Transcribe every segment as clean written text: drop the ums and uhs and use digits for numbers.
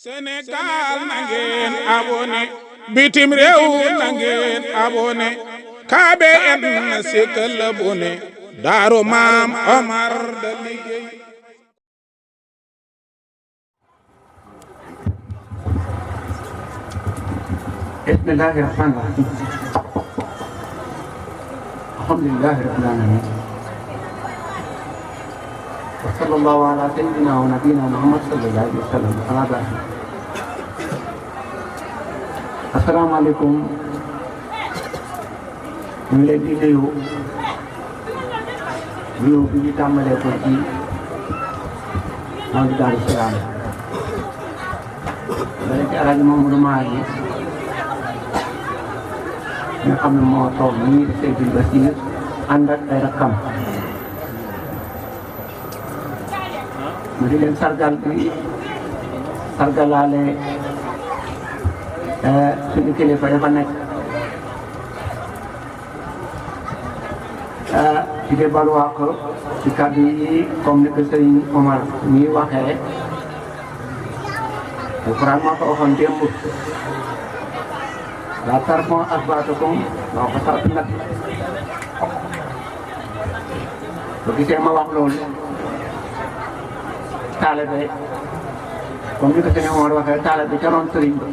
Sénégal na ngeen abonné bitim réew na ngeen abonné KBN na sikkal abonné Daaru Maam Omar da liggéey. Bismillahi rahmani rahim. Alhamdulillahi rabbil alamin. Wa sallallahu ala sayyidina wa nabiyina Muhammad sallallahu alaihi wasallam. Assalamualaikum. Ñu ngi leen di nuyu bi ñu tàmbalee ko ci Maodo Darou Salaam. Dara ci Alaaji Mamadou Mahi nga xam ne moo toog nii di Seydou Bassir ànd ak ay rakkam mu di leen sargal bi sargalaale suñu kilifa dafa nekk ci de baluwaaq ci kàddu yi comme ni ko Serigne Omar ñuy waxee Alxuraan moo ko waxoon démb la tarfon asbaatakum waaw ba sax nag bu gisee ma wax loolu taalibe comme ni ko sëñ Omar waxee taalibe ca roon sëriñ ba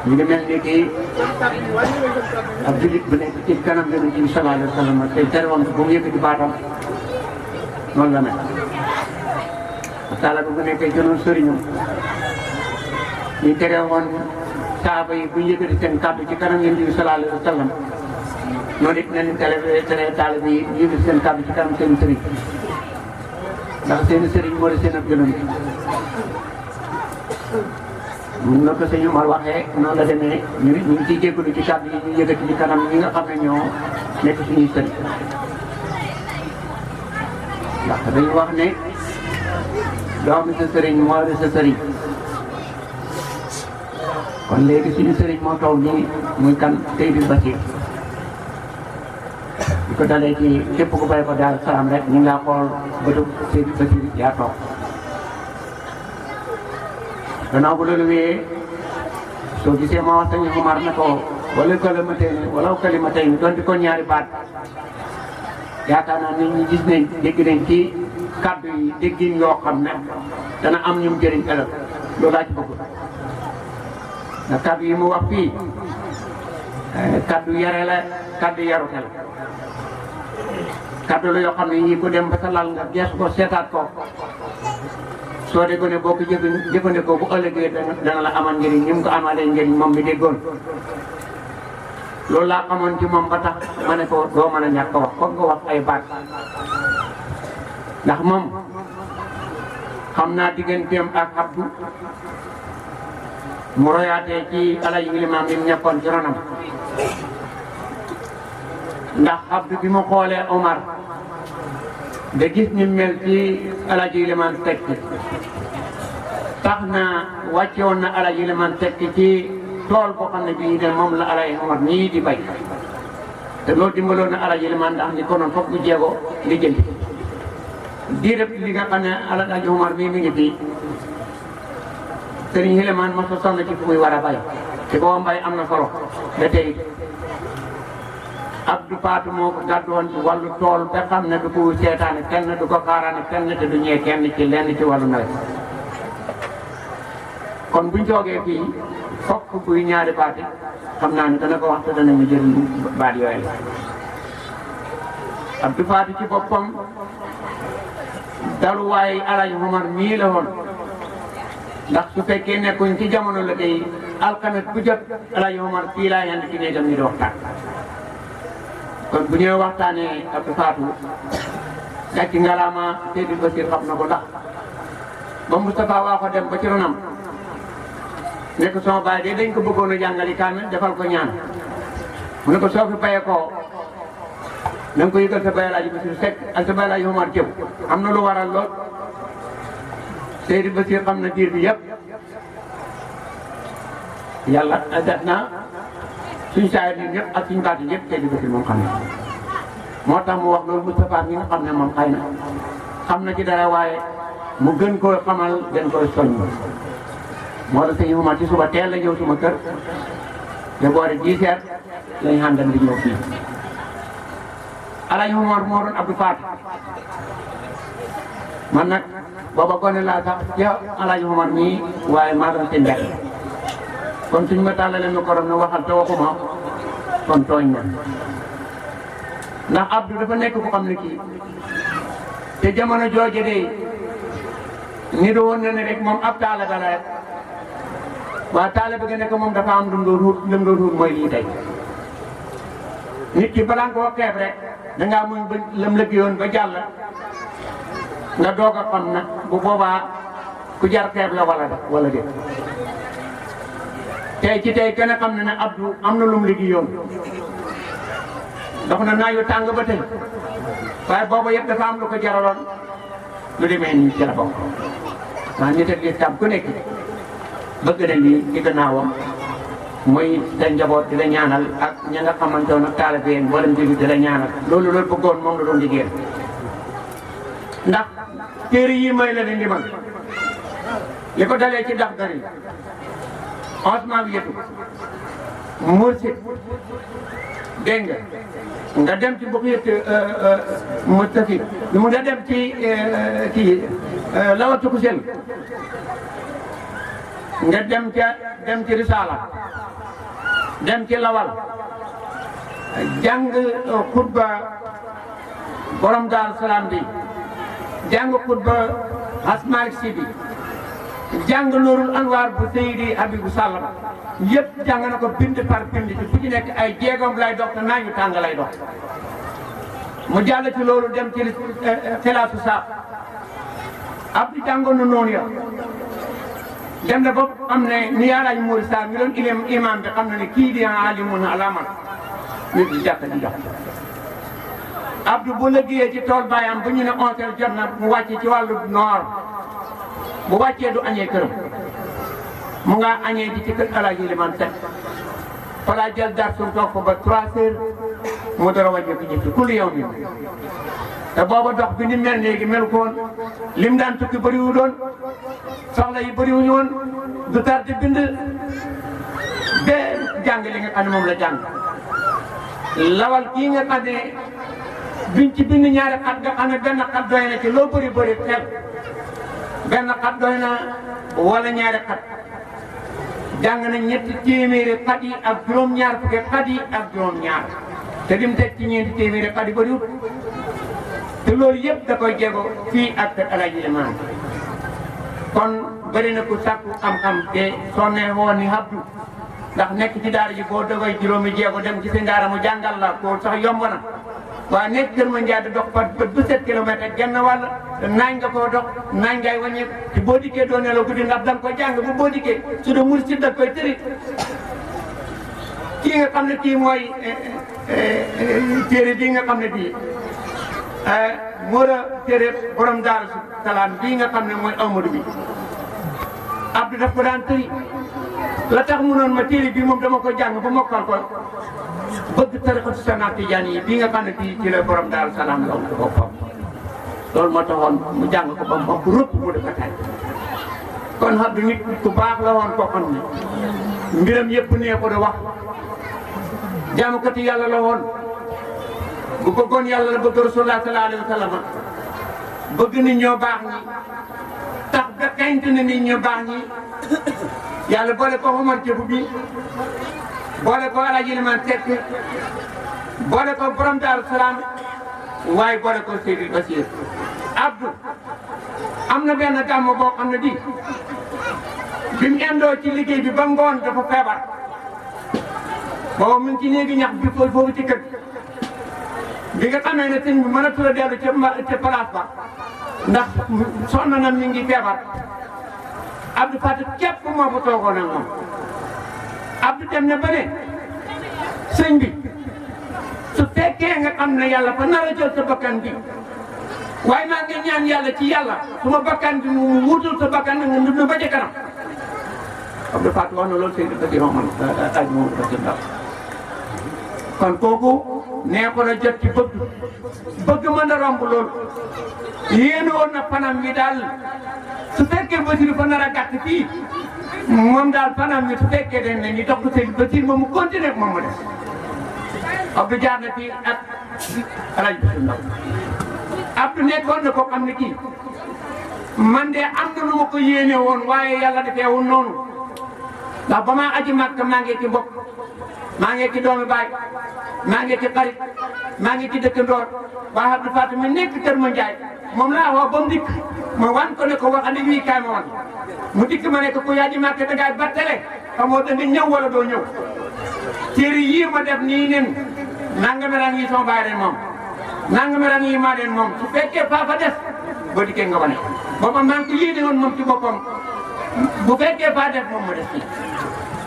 ñu ngi mel ni kii ab jullit bu nekk ci kanam Yonent bi sallallahu alayhi wa sallam te tere woon bu mu yëkkati baatam noonu la mel taalibe bu nekkee ca roon sëriñam ñu tere woon saaba yi bu ñu yëkkati seen kàddu ci kanam Yonent bi sallallahu alayhi wa sallam noonu it nañu tere taalibe yi ñu yëkkati seen kàddu ci kanam seen sëriñ ndax seen sëriñ moo di seen ab yonent mun na ko sëñ Omar waxee noonu la demee ñu ngi ciy jégalu ci kàddu yi ñu yëkkati ci kanam ñi nga xam ne ñoo nekk suñuy sëriñ ndax dañu wax ne doomi sa sëriñ moo di sa sëriñ kon léegi suñu sëriñ moo toog nii muy kan Seydou Bassir di ko dalee ci képp ku bay ko Daaru Salaam rek ñu ngi laa xool bëtu Seydou Bassir yaa toog gannaaw bu loolu wéyee soo gisee ma wax sañu Omar ne ko wala kalimatayni doon di ko ñaari baat yaakaar naa nit ñi gis nañ dégg nañ ci kàddu yi déggin yoo xam ne dana am ñum jëriñ ëllëg loolu laa ci bëgg ndax kàddu yi mu wax fii kàddu yare la kàddu yarute la kàddu la yoo xam ne yii ku dem ba sa lal nga gees ko seetaat ko soo déggoon ne boo ko jëfandikoo bu ëllëgee dana la amal njëriñ ni mu ko amalee njëriñ moom mi déggoon loolu laa xamoon ci moom ba tax ma ne ko doo mën a ñàkk wax foog nga wax ay baat ndax moom xam naa digganteem ak Abdou mu royaatee ci Alaaji Ilimaan bi mu ñekkoon ci ronam ndax Abdou bi mu xoolee Omar da gis ni mel ci Alaaji Ilimaan Sekk tax na wàcce woon na Alaaji Ilimaan Sekk ci tool boo xam ne bii de moom la Alaaji Omar nii di bay te loolu dimbaloon na Alaaji Ilimaan ndax ni konoon foog mu jéego li jëndi diirëb li nga xam ne Alaaji Omar bii mi ngi fii Sëriñ Ilimaan ma sa sonn ci fu muy war a bay te boo mbay am na solo ba tey Abdou Fatou moo ko gàddu woon ci wàllu tool ba xam ne du ko seetaane kenn du ko xaaraane kenn te du ñëwee kenn ci lenn ci wàllu nawet kon buñ toogee fii fokk buy ñaari baati xam naa ne dana ko wax te danañu jëriñ baat yooyu la Abdou Fatou ci boppam daluwaay Alaaji Omar mii la woon ndax su fekkee nekkuñ ci jamono la day alxames bu jot Alaaji Omar fii laa yand ci néegam ñu di waxtaan kon bu ñëwee waxtaanee Abdou Fatou gàcc ngalaama Seydou Bassir xam na ko ndax ba Moustapha waa ko dem ba ci ronam nekk sama baay de dañ ko bëggoon a jàngali kaamil defal ko ñaan mu ne ko soo fi bayee ko na nga ko yëgal sa baay Alaaji Bassir Seck ak sa baay Alaaji Omar Diop am na lu waral lool Seydou Bassir xam na diir bi yëpp yàlla def na suñ saayir ñun ñëpp ak suñ baati ñëpp Seydou Bassir moom xam ne moo tax mu wax loolu Moustapha mi nga xam ne moom xëy na xam na ci dara waaye mu gën koo xamal gën koy soññ moo tax sëñ Omar ci suba teel la ñëw suma kër de boori 10 heures lañ àndal di ñëw fii Alaaji Omar moo doon Abdou Fatou man nag booba gone laa sax ca Alaaji Omar nii waaye maa doon seen njàkk kon suñ ma tàllalee mi korom na waxal te waxuma kon tooñ na ndax Abdou dafa nekk ku xam ne kii te jamono jooje de ni do woon na ne rek moom ab taalibe la rek waa taalibe ga nekk moom dafa am lu mu doon wut mooy lii tey nit ki balaa nga koo xeeb rek dangaa muñ ba lam liggéeyoon ba jàll nga doog a xam nag bu boobaa ku jar xeeb la wala déet tey ci tey kenn xam ne ne Abdou am na lu mu liggéeyoon dox na naa yu tàng ba tey waaye booba yëpp dafa am lu ko jaraloon lu demee nii ci la bokk waaw nit ak lislaam ku nekk bëgg na lii ci gannaawam muy sa njaboot di la ñaanal ak ña nga xamante woon ak taalibe yi mboolem jullit di la ñaanal loolu bëggoon moom la doon liggéey ndax téere yi may la leen limal li ko dalee ci dax dari osman bi yëtu mursid dégg nga dem ci buqiyat mustafid mu nga dem ci kii lawatu kusel nga dem ci risala dem ci lawal jàng xutba borom Daaru Salaam bi jàng xutba Asmaalik Si bi jàng Nuurul Anwaar bu Seydi Habibu Sall yëpp jàng na ko bind par bind ci fu ci nekk ay jéegoom lay dox te nañu tàng lay dox mu jàll ci loolu dem ci xilaasu saab ab di jàngoon na noonu ya dem na ba am ne ni yaaraaj Mouri Sarr mi doon imam bi xam na ne kii di alimun alaman nit di jàkk di jox Abdou bu liggéeyee ci tool baayam bu ñu ne 11h jot na mu wàcce ci wàllu noor bu wàccee du añee këram mu nga añee ci kër Alaaji Limaan Seck fa laa jël dar suñ toog fa ba 3h mu dara wàññee ko jëf kulli yow mi te booba dox bi ni mel léegi mel ko woon lim daan tukki bëriwu doon soxla yi bëriwuñu woon du tar di bind ba jàng li nga xam ne moom la jàng lawal kii nga xam ne biñ ci bind ñaari xat nga xam ne benn xat doy na ci loo bëri xel benn xat doy na wala ñaari xat jàng na ñetti téeméeri xat yi ak juróom-ñaar fukki xat yi ak juróom-ñaar te lim teg ci ñeenti téeméeri xat yi bëriwut te loolu yëpp da koy jéego fii ak kër Alaaji Limaan kon bëri na ku sàkku xam-xam te soo nee woon ni Abdou ndax nekk ci daara ji boo dogoy juróomi jéego dem ci si ndaara mu jàngal la ko sax yomb na waaye nekk Kër Mandiaye dox par bët bu 7 kilomètres ak genn wàll naañ nga koo dox naañ ngay wàññeeku te boo dikkee doo nelaw guddi ndax da nga ko jàng bu boo dikkee su dee mursid da koy tëri kii nga xam ne kii mooy téere bii nga xam ne bii Mor a téere borom Daaru Salaam bii nga xam ne mooy Amadou bi Abdou daf ko daan tëri la tax mu noon ma téere bii moom dama ko jàng ba mokkal ko bëgg tarixatu Seex Tijaan yi bii nga xam ne bii ci la borom Daaru Salaam la ko boppam loolu moo taxoon mu jàng ko ba mu ëpp rëpp mu dafa tay kon Abdou nit ku baax la woon koo xam ne mbiram yëpp nee ko de wax jaamukati yàlla la woon bu bëggoon yàlla la bëgg Rasulullah sallallahu alayhi wa sallam bëgg nit ñoo baax ñi tax ba kañte ne nit ñoo baax ñi yàlla boole ko Omar Jëfu bi boole ko Alaaji Limaan Seck boole ko borom Daaru Salaam waaye boole ko Seydi Basiir Abdou am na benn gàmmu boo xam ne bi mu indoo ci liggéey bi ba ngoon dafa feebar boobu mu ngi ci néegi ñax bi foofu ci kër bi nga xamee ne sëñ bi mën a tura dellu ca place ba ndax sonn na mi ngi feebar Abdou Fatou képp moo fa toogoon ak moom Abdou dem na ba ne sëñ bi su fekkee nga xam ne yàlla fa nar a jël sa bakkan bi waaye maa ngi ñaan yàlla ci yàlla su ma bakkan bi mu wutul sa bakkan nga dund ba ca kanam Abdou Fatou wax na loolu sëñ bi da di xamal aj moom da ci ndaw kon kooku nee ko la jot ci bëgg mën a romb loolu yéen woon na fanam wi daal su fekkee Basiru fa nar a gàtt fii moom daal fanam mi su fekkee dañ ne ñu topp sëñ Basiir moom mu continuer moom mu des Abdou jaar na fii ak Alaaji Basiir Ndaw Abdou nekkoon na ko xam ne kii man de am na lu ma ko yéene woon waaye yàlla defeewul noonu ndax ba maa aji Makka maa ngi ci mbokk maa ngi ci doomi baay maa ngi ci xarit maa ngi ci dëkkandoor waaye Abdou Fatou mi nekk Kër Mandiaye moom laa woo ba mu dikk ma wan ko ne ko waxandi wii kaay ma wan mu dikk ma ne ko ku aji Makka da ngay battale xamoo da nga ñëw wala doo ñëw téere yii ma def nii nen nangami rang yi sama baay ren moom nangami rang yi maa leen moom su fekkee faa des boo dikkee nga wane booba maa ngi ko yéene woon moom ci boppam bu fekkee faa des moom ma des fii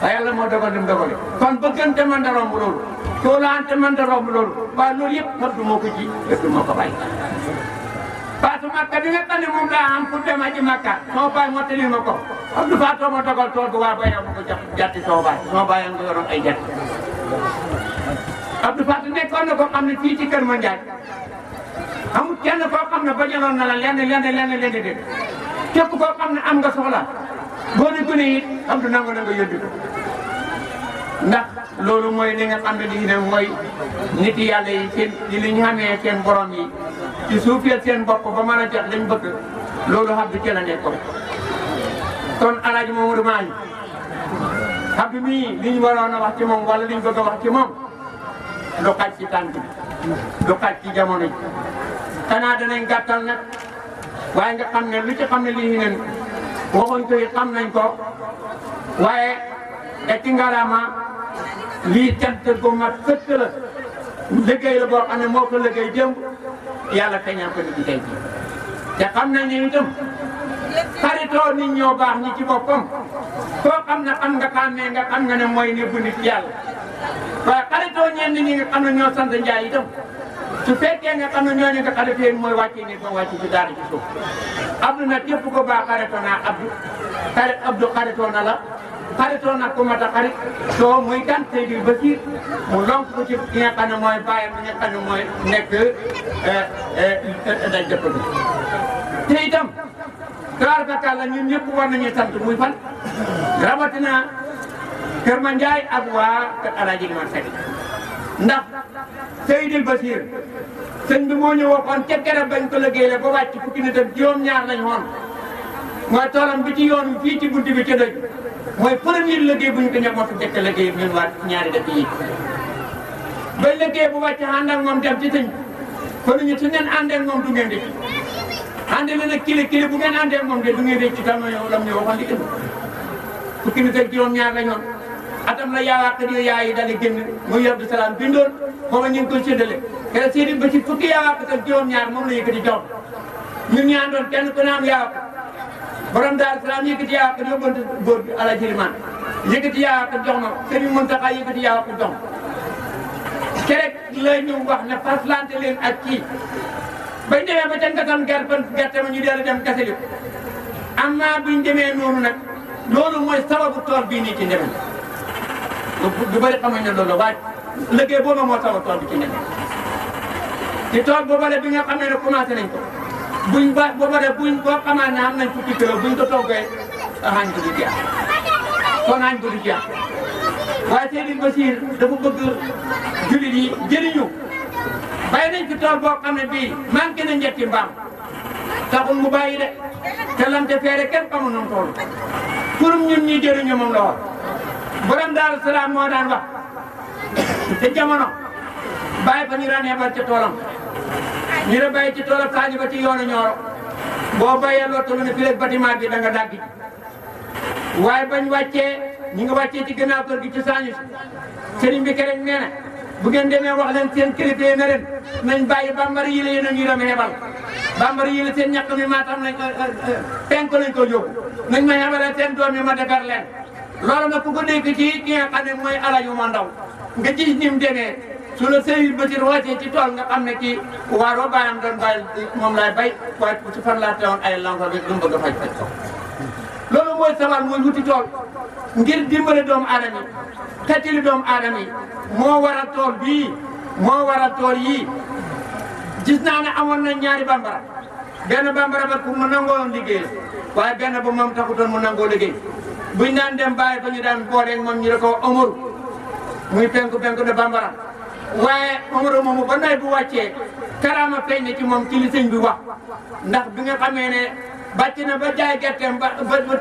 waaye yàlla moo dogal lim dogale kon bëggante man da romb loolu toolaante man da romb loolu waaye loolu yëpp Abdou moo ko ji Abdou moo ko bàyyi Faatu Makka bi nga xam ne moom laa am pour dem aji Makka sama baay mottali ma ko Abdou Fatou ma dogal tool bu waa bayaw ma ko jox jatti sama baay nga yoroon ay jatti Abdou Fatou nekkoon na ko xam ne fii ci Kër Mandiaye amul kenn koo xam ne bañaloon na la lenn de képp koo xam ne am nga soxla boo ne gune it Abdou nangu na nga yóbbu ko ndax loolu mooy li nga xam ne lii ne mooy nit yàlla yi seen li ñu xamee seen borom yi ci suufeel seen bopp ba mën a jot lañ bëgg loolu Abdou ci la nekkoon kon Alaaji Mamadou Mahi Abdou mii li ñu waroon a wax ci moom wala li ñu bëgg a wax ci moom du xaj ci tànk bi du xaj ci jamono ji xanaa danañ gàttal nag waaye nga xam ne lu ci xam ne lii nen waxuñ ko it xam nañ ko waaye da ci ngaraama lii cant gu mat sëkk la liggéey la boo xam ne moo ko liggéey démb yàlla feeñal ko ni ci tey jii te xam nañ ne itam xaritoo nit ñoo baax ñi ci boppam koo xam ne xam nga xàmmee nga xam nga ne mooy ne bu nit yàlla waaye xaritoo ñenn ñi nga xam ne ñoo sant Njaay itam su fekkee nga xam ne ñooñu nga xaritee mooy wàcce nit ba wàcce ci daara ci suuf Abdou nag képp ko baax xaritoo naa Abdou xaritoo na la xaritoo nag ku mat a xarit soo muy kan Seydou Basiir mu lonk ko ci ki nga xam ne mooy bàyyam bi nga xam ne mooy nekk daj dëpp bi te itam tabaar fakal la ñun ñëpp war nañu sant muy fan rawatina Kër Mandiaye ak waa Kër Alaaji Limaan Seck ndax Seydou Basiir sëñ bi moo ñu waxoon ca keroog bañ ko liggéeyee ba wàcc fukki nit ak juróom-ñaar lañ xoon mooy toolam bi ci yoon fii ci buntu bi ca dëj mooy premier liggéey bu ñu ko ñëw moo fi njëkk a liggéey ñun waa ñaari dëkk yi ba liggéey bu wàcc ànd ak moom dem ci sëñ kon ñu su ngeen àndee ak moom du ngeen rëcc àndee leen ak kili bu ngeen àndee ak moom de du ngeen rëcc tam yow lam ñu waxoon di ënd fukki nit ak juróom-ñaar la ñoon atam la yaawaa kër yi yaay yi daal di génn muy Abdou Salaam bindoon booba ñu ngi koy séddale kere Seydou ba ci fukki yaawaa kër ak juróom-ñaar moom la yëkkati jox ñun ñu àndoon kenn ku ne am yaawaa borom Daaru Salaam yëkkati yaawaa kër yóbbante góor bi Alaaji Limaan yëkkati yaawaa kër jox ma Sëriñ Muntaxa yëkkati yaawaa kër jox ma kerek la ñu wax ne faslante leen ak kii bañ demee ba ca ngatam gerte ma ñu deel dem gasali amma buñ demee noonu nag loolu mooy sababu tool bii nii ci ndeme du bëri xamuñ ne loolu waaye liggéey booba moo sababu tool bi ci ndeme ci tool boobale bi nga xamee ne commencé nañ ko buñ ba boobale buñ boo xamaa ne am nañ fukki kilo buñ ko toggee xaañ ko du jeex kon xaañ ko du jeex waaye Seydou Basiir dafa bëgg jullit yi jëriñu bàyyi nañ ci tool boo xam ne bii manqué na njëkki mbaam taxul mu bàyyi de te lam te feere kenn xamul noonu tool pour ñun ñi jëriñu moom la wax borom Daaru Salaam moo daan wax te jamono bàyyi fa ñu daan yebal ca toolam ñu ne bàyyi ci toolam Sadio ba ci yoonu Nioro boo bàyyee loo toll ne fii rek bâtiment bi da nga dagg waaye bañ wàccee ñu ngi wàccee ci gannaaw kër gi ci Sadio sëriñ bi keroog nee na bu ngeen demee wax leen seen kilifa yi ne leen nañ bàyyi bambara yi la yéen a ngi dem xebal bambara yi la seen ñàkk mi maatam nañ ko penk lañ ko yóbbu nañ ma xebalee seen doom yi ma defar leen loolu nag ku ko dégg ci ki nga xam ne mooy Alaaji Umar Ndaw nga gis ni mu demee su la Seydou Basiir wàccee ci tool nga xam ne kii waaroo bàyyam doon bàyyi moom laay bay waaye ci fan laa teewoon ay lanko bi lu mu bëgg a faj ko loolu mooy sabal mooy wuti tool ngir dimbale doomu aadama yi xettali doomu aadama yi moo waral tool bii moo waral tool yii gis naa ne amoon na ñaari bambara benn bambara ba pour mu nangoo liggéey waaye benn ba moom taxutoon mu nangoo liggéey buñ naan dem bàyyi fa ñu daan booleeg moom ñu ne ko Omar muy penku de bambara waaye Omar moomu ba nay bu wàccee karaama feeñ na ci moom ci li sëñ bi wax ndax bi nga xamee ne bàcc na ba jaay gerteem ba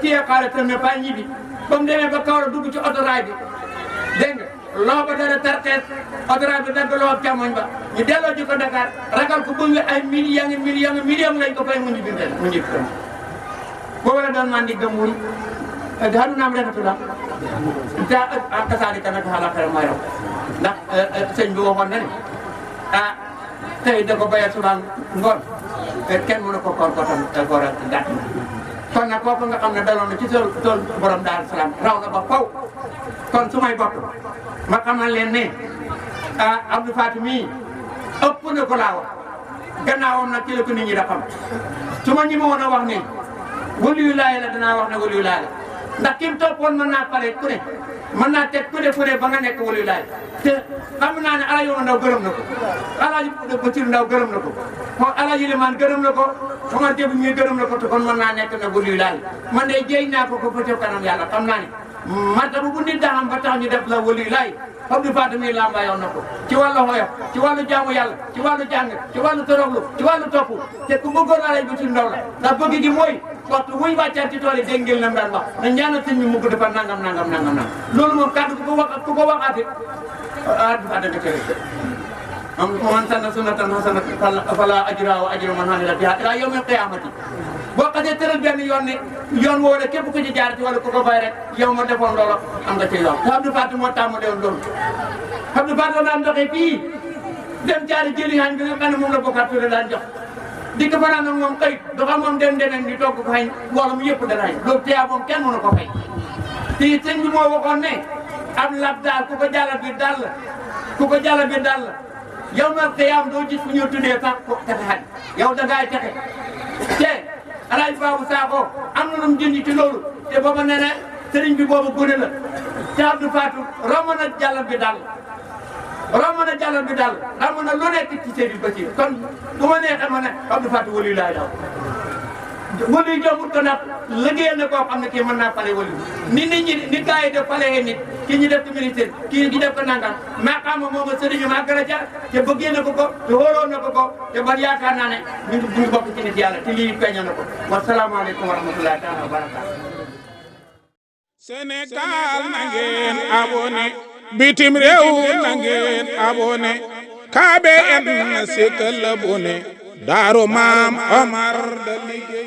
téye xaalisam ne fa ñibbi ba mu demee ba Kaolack dugg ci autorail bi dégg nga loo ba dara tarxees autorail bi dagg loo càmmoñ ba ñu delloo ji ko Dakar ragal ko bëgg ay millions lañ ko fay mu ñibbi tam boobu la doon man di gëmmuñ daanu naam refatu la ta a kasaani ka nag xala xel mooy raw ndax sëñ bi waxoon na ne tey da ko bayal suba ngoon kenn mënu ko koor ko tam koor ak gàtt kon nag kooku nga xam ne daloon na ci tool borom Daaru Salaam raw na ba faw kon su may bokk ma xamal leen ne Abdou Fatou mii ëpp na ko laa wax gannaawam nag ci la ko nit ñi da xam su ma ñi ma woon a wax ne waliyu laay la danaa wax ne waliyu laay la ndax kim toppoon mën naa pare ku ne mën naa teg ku ne ba nga nekk waliyu laay te xam naa ne Alaaji Ndaw gërëm na ko Alaaji Basiru Ndaw gërëm na ko moom Alaaji Limaan gërëm na ko Omar Débu ñuy gërëm na ko te kon mën naa nekk na waliyu laay man de jéy naa ko fa ca kanam yàlla xam naa ne martaba bu nit daxam ba tax ñu def la waliyu laay Abdou Fatou mii lamba yoon na ko ci wàllu xoyof ci wàllu jaamu yàlla ci wàllu jàng ci wàllu toroxlu ci wàllu topp te ku bëggoon Alaaji Basiru Ndaw la ndax bëgg gi mooy waxtu wuy wàccaat ci tool yi dégg ngeen nam daan wax na ñaanal sëñ mi mu gudd fa nangam loolu moom kàddu ku ko waxaate Abdou Fatou nga tere man sanna sunnatan hasanatan fala ajra wa ajru man amila biha ila yawmil qiyamati boo xasee tëral benn yoon ni yoon woo de képp ku ci jaar ci wala ku ko fay rek yow ma defoon loolu am nga ci yoon te Abdou Fatou moo tàmm dewoon loolu Abdou Fatou daan doxee fii dem jaari jëli xañ bi nga xam ne moom la bokkaat tuuti daan jox di ko fanaan ak moom xëy doxa moom dem deneen di togg ko xañ mbooloo mu yëpp danañ loolu teyaa moom kenn mënu ko fay te sëñ bi moo waxoon ne am lab daal ku ko jàlla bi dal yow nag te yaam doo gis fu ñu tuddee sax ko texe xañ yow da ngay texe te Alaaji Baabu Sakho am na lu mu jënd ci loolu te booba nee na sëriñ bi boobu gune la te Abdou Fatou romb na jàllal bi dal romb na lu nekk ci Seydi Basiir kon bu ma neexee ma ne Abdou Fatou waliyu laay daw waliyu jombut ko nag liggéeyal na koo xam ne kii mën naa pale waliyu ni nit ñi ni gars yi def palee nit kii ñu def ko ministère kii ñu def ko nangam maa xam moom a sëriñ maa gën a jar te bëggee na ko te xooloon na ko te man yaakaar naa ne ñu ngi bokk ci nit yàlla te lii feeñal na ko wasalaamaaleykum wa rahmatullahi taala wa barakaatu Sénégal na ngeen abonné bitim réew na ngeen abonné KBN Sikkal abonné Daaru Maam Omar da liggéey